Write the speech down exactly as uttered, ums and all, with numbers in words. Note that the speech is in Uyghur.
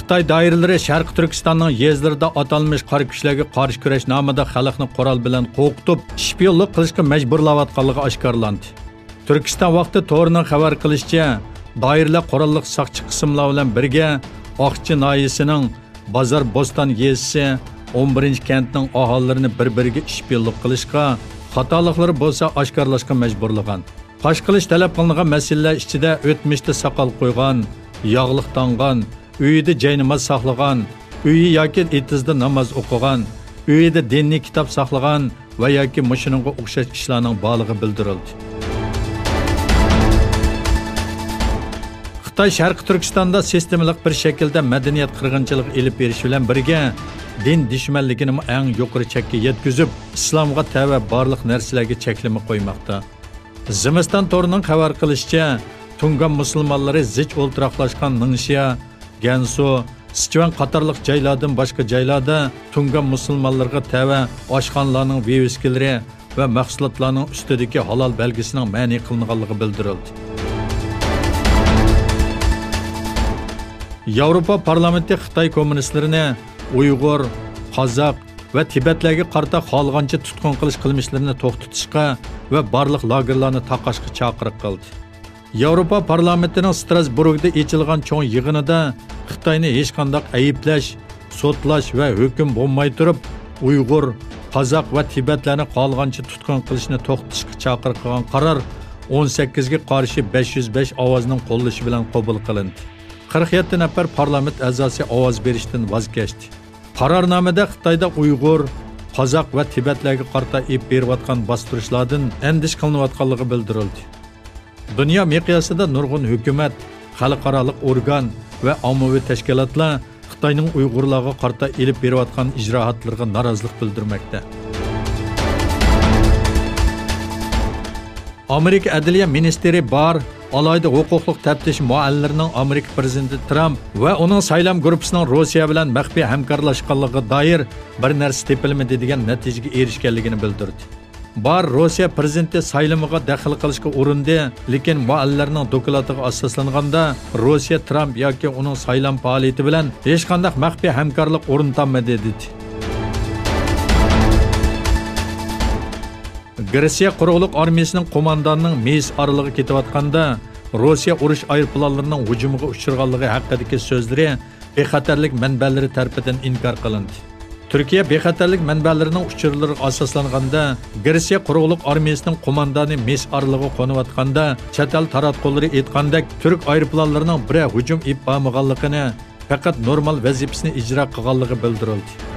خىتاي دائىرىلىرى شەرقىي تۈركىستاننىڭ يېزىلىرىدا ئاتالمىش قارا كۈچلەرگە قارشى كۈرەش نامىدا خەلقنى قورال بىلەن قورقۇتۇپ، شپىيونلۇق قىلىشقا مەجبۇرلاۋاتقانلىقى ئاشكارىلاندى. تۈركىستان ۋاقتى تورىنىڭ خەۋەر قىلىشىچە، دائىرىلەر قوراللىق ساقچى قىسىملار بىلەن بىرگە ئاقچى ناھىيەسىنىڭ بازار بوستان يېزىسى، ئون بىرىنچى كەنتنىڭ ئاھالىلىرىنى بىر-بىرىگە شپىيونلۇق قىلىشقا، خاتالىقلىرى بولسا ئاشكارىلاشقا مەجبۇرلىغان. پاش قىلىش تەلەپ قىلىنغان مەسىلىلەر ئىچىدە ئۆتمۈشتە ساقال قويغان، ياغلىق تاڭغان، ئۆيىدە جايناماز ساقلىغان، ئۆيى ياكى ئېتىزدا ناماز ئوقۇغان، ئۆيىدە دىنىي كىتاب ساقلىغان ۋە ياكى مۇشۇنىڭغا ئوخشاش ئىشلارنىڭ بارلىقى بىلدۈرۈلدى. خىتاي شەرقىي تۈركىستاندا سىستېمىلىق بىر شەكىلدە مەدەنىيەت قىرغىنچىلىقى ئېلىپ بېرىش بىلەن بىرگە، دىن دۈشمەنلىكىنىمۇ ئەڭ يۇقىرى چەككە يەتكۈزۈپ، ئىسلامغا تەۋە بارلىق نەرسىلەرگە چەكلىمە قويماقتا. زىمىستان تورىنىڭ خەۋەر قىلىشىچە، تۇڭگان مۇسۇلمانلىرى زىچ ئولتۇراقلاشقان نىڭشيا، گەنسۇ، سىچۈەن قاتارلىق جايلاردىن باشقا جايلاردا تۇڭگان مۇسۇلمانلىرىغا تەۋە ئاشخانىلارنىڭ ۋىۋىسكىلىرى ۋە مەھسۇلاتلارنىڭ ئۈستىدىكى ھالال بەلگىسىنىڭ مەنئى قىلىنغانلىقى بىلدۈرۈلدى. ياۋروپا پارلامېنتى خىتاي كوممۇنىستلىرىنى ئۇيغۇر، قازاق ۋە تىبەتلەرگە قارىتا خالىغانچە تۇتقۇن قىلىش قىلمىشلىرىنى توختىتىشقا ۋە بارلىق لاگېرلارنى تاقاشقا چاقىرىق قىلدى. ياۋروپا پارلامېنتىنىڭ ستراسبۇرگدا ئېچىلغان چوڭ يىغىنىدا خىتاينى ھېچقانداق ئەيىبلەش، سوتلاش ۋە ھۆكۈم بولماي تۇرۇپ، ئۇيغۇر، قازاق ۋە تىبەتلەرنى قالغانچە تۇتقۇن قىلىشنى توختىتىشقا چاقىرىق قىلغان قارار ئون سەككىزگە قارشى بەش يۈز بەش ئاۋازنىڭ قوللىشى بىلەن قوبۇل قىلىندى. قىرىق يەتتە نەپەر پارلامېنت ئەزاسى ئاۋاز بېرىشتىن ۋاز كەچتى. قارارنامىدە خىتايدا ئۇيغۇر، قازاق ۋە تىبەتلەرگە قارىتا ئېلىپ بېرىۋاتقان باستۇرۇشلاردىن ئەندىشە قىلىنىۋاتقانلىقى بىلدۈرۈلدى. دۇنيا مىقياسىدا نۇرغۇن ھۆكۈمەت، خەلقئارالىق ئورگان ۋە ئاممىۋى تەشكىلاتلار خىتاينىڭ ئۇيغۇرلارغا قارىتا ئېلىپ بېرىۋاتقان ئىجراھاتلىرىغا نارازىلىق بىلدۈرمەكتە. ئامېرىكا ئەدلىيە مىنىستىرى بار ئالاھىدە ھوقۇقلۇق تەپتىش مۇئەللىرىنىڭ ئامېرىكا پىرېزىدېنتى ترامپ ۋە ئۇنىڭ سايلام گۇرۇپپىسىنىڭ روسىيە بىلەن مەخپىي ھەمكارلاشقانلىقىغا دائىر بىر نەرسە تېپىلمىدى دېگەن نەتىجىگە ئېرىشكەنلىكىنى بىلدۈردى. بار روسىيە پىرېزىدېنتى سايلىمىغا دەخلى قىلىشقا ئۇرۇندى، لېكىن مۇئەللىرنىڭ دوكلاتىغا ئاساسلانغاندا، روسىيە ترامپ ياكى ئۇنىڭ سايلام پائالىيىتى بىلەن ھېچقانداق مەخپىي ھەمكارلىق ئورنىتالمىدى، دېدى. گرېتسىيە قۇرۇقلۇق ئارمىيىسىنىڭ قوماندانىنىڭ مېيىس ئارىلىغا كېتىۋاتقاندا، روسىيە ئۇرۇش ئايروپىلانلىرىنىڭ ھۇجۇمىغا ئۇچرىغانلىقى ھەققىدىكى سۆزلىرى بىخەتەرلىك مەنبەلىرى تەرىپىدىن ئىنكار قىلىندى. تۈركىيە بىخەتەرلىك مەنبەلىرىنىڭ ئۇچۇرلىرىغا ئاساسلانغاندا، گرېتسىيە قۇرۇقلۇق ئارمىيىسىنىڭ قوماندانى مېيىس ئارىلىغا قونۇۋاتقاندا، چەت ئەل تاراتقۇلىرى ئېيتقاندەك، تۈرك ئايروپىلانلىرىنىڭ بىرەر ھۇجۇم ئېلىپ بارمىغانلىقىنى، پەقەت نورمال ۋەزىپىسىنى ئىجرا قىلغانلىقى بىلدۈرۈلدى.